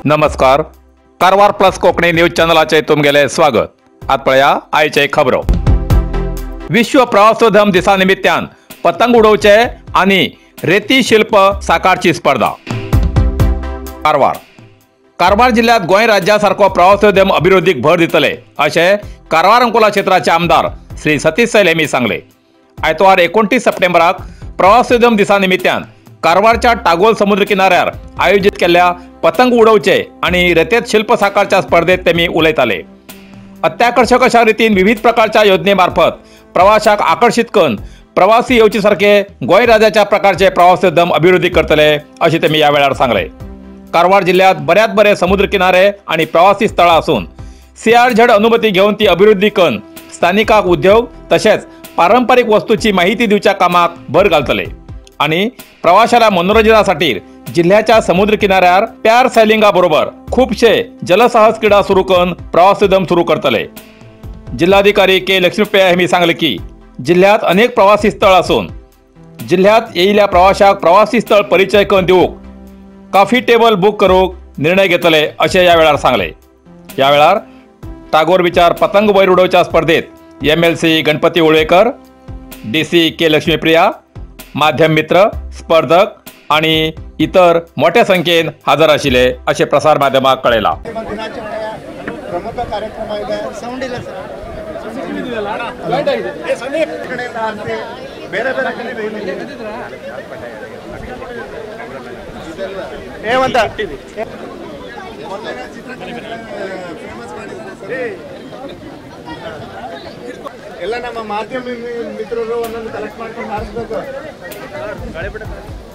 नमस्कार, Karwar plus Konkani news चॅनलाचे तुमगेले स्वागत। आत पळया आयचे खबरो। विश्व प्रवासोद्यम दिसा निमित्तान पतंग उडोवचे आनी रेती शिल्प साकारची स्पर्धा। कारवार कारवार जिल्ह्यात गोंय राज्या सारको प्रवासोद्यम अभिवृद्धीक भर दितले अशें कारवार अंकोला क्षेत्राचे आमदार श्री सतीश सैल हेमी सांगले। आयतवार 29 सप्टेंबराक प्रवासोद्यम दिसा निमित्तान कारवारच्या टागोल समुद्र किनाऱ्यार आयोजित केल्ल्या पतंग उडोवचे आणि रेतेत शिल्प साकारच्या स्पर्धेत तेमी उलयताले। अत्याकर्षक अशा रीतीन विविध प्रकारच्या योजनेमार्फत प्रवाशाक आकर्षित करून प्रवासी येवचे सारखे गोंय राज्याच्या प्रकारचे प्रवासोद्यम अभिवृद्धी करतले अशें तेमी ह्या वेळार सांगले। कारवार जिल्ह्यात बऱ्यात बरे समुद्र किनारे आणि प्रवासी स्थळां आसून सीआरझेड अनुमती घेवन ती अभिवृद्धी करून स्थानिकाक उद्योग तशेंच पारंपरिक वस्तूची माहिती दिवच्या कामाक भर घालतले आणि प्रवाशाला मनोरंजनासाठी जिल्ह्याच्या समुद्र किनाऱ्यार प्यार सैलिंगा बरोबर खूपशे जलसाहस क्रीडा सुरू करून प्रवासोद्यम सुरू करतले। जिल्हाधिकारी के लक्ष्मीप्रिया हेमी सांगले की जिल्ह्यात अनेक प्रवासी स्थळ असून जिल्ह्यात येयिल्ल्या प्रवाशाक प्रवासी स्थळ परिचय करून दिवंक कॉफी टेबल बुक करूंक निर्णय घेतले अशें ह्या वेळार सांगले। ह्या वेळार टागोर विचार पतंग वयर उडोवच्या स्पर्धेत MLC Ganpati Ulvekar, DC K Laxmipriya, माध्यम मित्र, स्पर्धक आणि इतर मोठ्या संख्येन हजर आशिल्ले अशें प्रसार माध्यमाक कळयलां। प्रमुख कार्यक्रम ಇದೆ ಸೌಂಡ್ ಇಲ್ಲ ಸರ್ ಬೇರೆ ಬೇರೆ ಕಡೆ ಏವಂತ ಎಲ್ಲ ನಮ್ಮ ಮಾಧ್ಯಮ ಮಿತ್ರರು ಒಂದೊಂದು ಕಲೆಕ್ಟ್ ಮಾಡ್ಕೊಂಡು ಹಾರಿಸ್ಬೇಕು.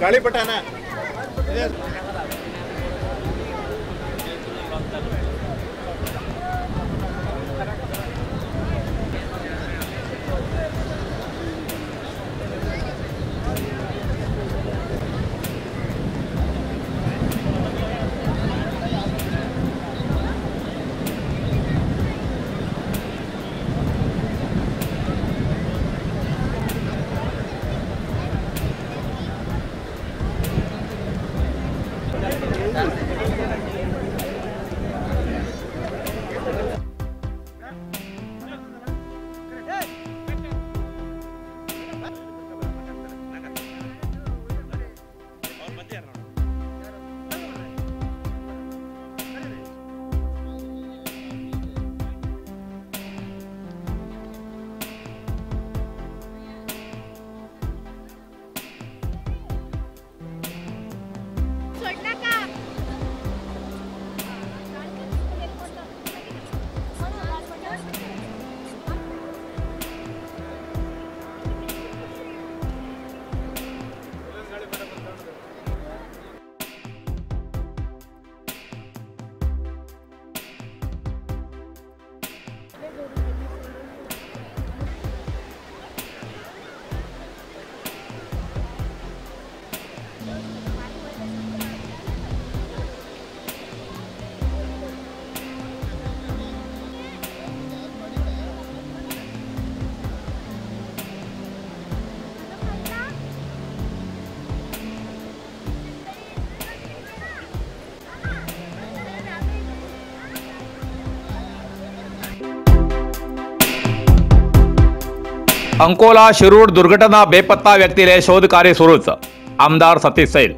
ಗಾಳಿಪಟನ अंकोला शिरूर दुर्घटना बेपत्ता व्यक्तीले शोध कार्य सुरूच, आमदार सतीश सैल।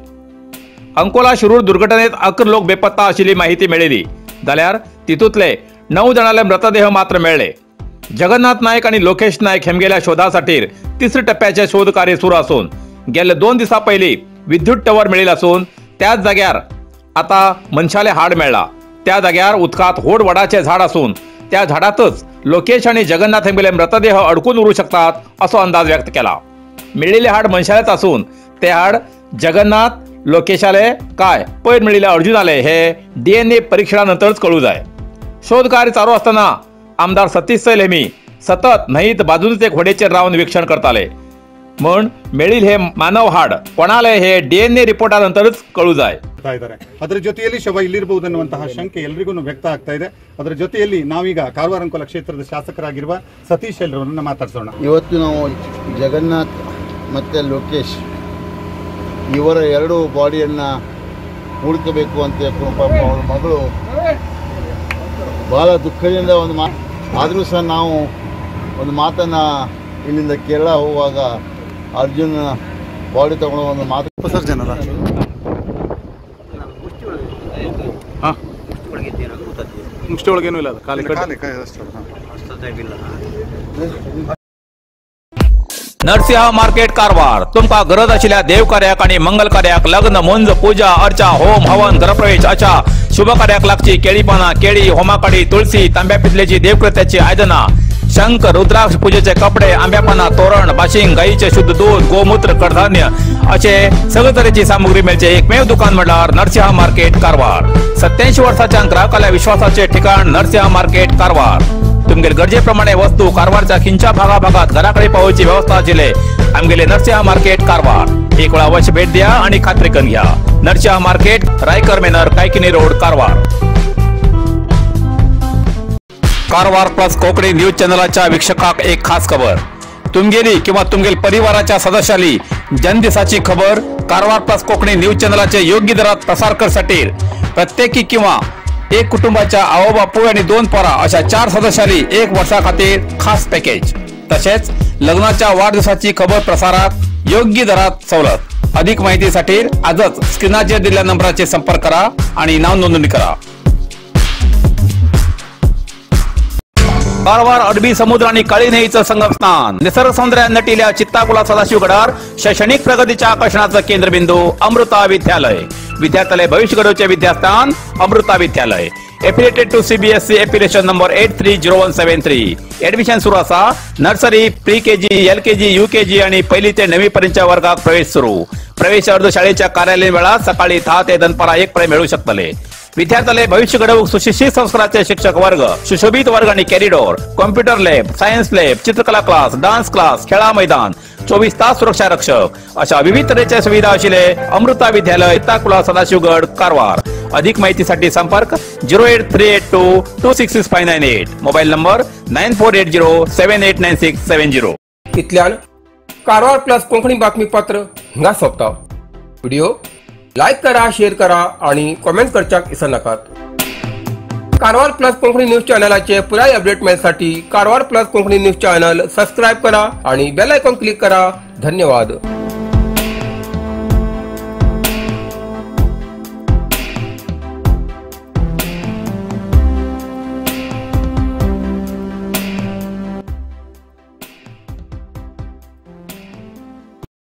अंकोला शिरूर दुर्घटनेत 11 लोक बेपत्ता आशिल्ली माहिती मेळिल्ली जाल्यार तितूंतले 9 जाणांले मृतदेह मात्र मेळ्ळे। जगन्नाथ नायक आणि लोकेश नायक हेमगेल्या शोधासाठी तिसऱ्या टप्प्याचे शोध कार्य सुरू असून गेले 2 दिवसां पयलीं विद्युत टवर मेळिल्लो आसून त्याच जाग्यार आता मनशाले हाड मेळ्ळा। त्या जाग्यार उदकांत व्हड वडाचें झाड आसून त्या झाडातच लोकेश आणि जगन्नाथ हेमगेले मृतदेह अडकून उरू शकतात असो अंदाज व्यक्त केला। मेळिल्ले हाड मनशालेच आसून ते हाड जगन्नाथ लोकेशाले काय पयर मेळिल्ले अर्जुनाले हे DNA परीक्षणानंतरच कळू जाय। शोध कार्य चालू असताना आमदार सतीश सैल हेमी सतत न्हंयत बाजूनच एक होडेचेर रावन वीक्षण करताले। म्हण मेळिल हे मानव हाड कोणाले हे डीएनए रिपोर्टा नंतरच कळू जाय. ಇದ್ದಾರೆ. ಅದರ ಜೊತೆಯಲ್ಲಿ ಶವ ಇಲ್ಲಿರಬಹುದು ಅನ್ನುವಂತಹ ಶಂಕೆ ಎಲ್ರಿಗೂ ವ್ಯಕ್ತ ಆಗ್ತಾ ಇದೆ. ಅದರ ಜೊತೆಯಲ್ಲಿ ನಾವೀಗ ಕಾರವಾರ ಅಂಕೋಲ ಕ್ಷೇತ್ರದ ಶಾಸಕರಾಗಿರುವ ಸತೀಶ್ ಅವರನ್ನು ಮಾತಾಡಿಸೋಣ. ಇವತ್ತು ನಾವು ಜಗನ್ನಾಥ್ ಮತ್ತು ಲೋಕೇಶ್ ಇವರ ಎರಡು ಬಾಡಿಯನ್ನು ಹುಡುಕಬೇಕು ಅಂತ ಪಾಪ ಅವರ ಮಗಳು ಭಾಳ ದುಃಖದಿಂದ ಒಂದು ಮಾತು ಆದರೂ ಸಹ ನಾವು ಒಂದು ಮಾತನ್ನು ಇಲ್ಲಿಂದ ಕೇರಳ ಹೋಗುವಾಗ ಅರ್ಜುನ ಬಾಡಿ ತಗೊಳ್ಳೋ ಒಂದು ಮಾತು ಉಪಸರ್ಜನಲ್ಲ ಮುಷ್ಟಿಯೊಳಗೇನೂ ಇಲ್ಲ, ಖಾಲಿ ಖಾಲಿ. नरसिंह मार्केट कारवार तुमकां गरज आशिल्ल्या देवकार्याक आनी मंगल कार्याक लग्न मुंज पूजा अर्चा होम हवन घरप्रवेश अशा शुभ कार्याक लागची केळी पानां केळी होमाकाडी तुळसी तांब्या पितलेची देवकृत्याची आयदनां शंख रुद्राक्ष पूजेचे कपडे आंब्या पानां तोरण बाशिंग गायीचे शुद्ध दूध गोमूत्र कडधान्य अशे सगळे तरेची सामुग्री मेळचे एकमेव दुकान म्हणल्यार नरसिंह मार्केट कारवार. 87 वर्साच्या ग्राहकाल्या विश्वासाचे ठिकाण नरसिंह मार्केट कारवार. तुमगेल गरजेप्रमाणे वस्तू कारवारच्या खिंच्या भागाभागात घराकडे पावोवची व्यवस्था आशिल्ले आमगेले नरसिंह मार्केट कारवार. एक वेळा अवश्य भेट द्या आणि खात्री करून घ्या. Narasimha market, Raikar manor, Kaikini road, Karwar. Karwar plus Konkani news चॅनलाच्या वीक्षकाक एक खास खबर. तुमगेली किंवा तुमगेल परिवाराच्या सदस्याली जन्मदिसाची खबर कारवार प्लस कोकणी न्यूज चॅनलाचे योग्य दरात प्रसार करसाठी प्रत्येकी किंवा एक कुटुंबाच्या आवो बापूय आणि 2 पोरा अशा 4 सदस्यांनी 1 वर्षा खातीर खास पॅकेज तसेच लग्नाच्या वाढदिवसाची खबर प्रसारात योग्य दरात सवलत. अधिक माहितीसाठी आजच स्क्रीनाचेर दिलेल्या नंबराचे संपर्क करा आणि नाव नोंदणी करा. कारवार अरबी समुद्र आणि काळी न्हंयेचं संगमस्थान निसर्ग सौंदर्यान नटिल्या चित्ताकुला सदाशिवगडार शैक्षणिक प्रगतीच्या आकर्षणाचं केंद्रबिंदू अमृता विद्यालय. विद्यार्थ्यालय भविष्य घडवचे विद्यास्थान Amrita Vidyalaya. Affiliated to CBSE affiliation number 830173. Admission सुरू आसा. Nursery, pre KG, LKG, UKG आणि पहिली ते 9वी पर्यंतच्या वर्गात प्रवेश सुरू. प्रवेश अर्ज शाळेच्या कार्यालयीन वेळात सकाळी 10 ते दनपारा 1 पर्यंत मिळू शकतले. विद्यार्थ्याले भविष्य घडवूक सुशिक्षित संस्काराचे शिक्षक वर्ग, सुशोभित वर्ग आणि corridor, computer lab, science lab, चित्रकला क्लास, डान्स क्लास, खेळा मैदान, 24 तास सुरक्षा रक्षक अशा विविध तऱ्हेच्या सुविधा आशिल्ले अमृता विद्यालय, ताकुला, सदाशिवगड, कारवार. अधिक माहितीसाठी संपर्क 08382 266598, मोबाईल नंबर 9480 789670. इतल्यान कारवार प्लस कोंकणी बातमीपत्र हिंगा सोंपता. व्हिडिओ लायक करा, शेअर करा आणि कॉमेंट करच्याक विसरनाकात. कारवार प्लस कोंकणी न्यूज चॅनलाचे पुराय update मेळसाठी Karwar plus Konkani news channel subscribe करा आणि बेल आयकॉन क्लिक करा. धन्यवाद.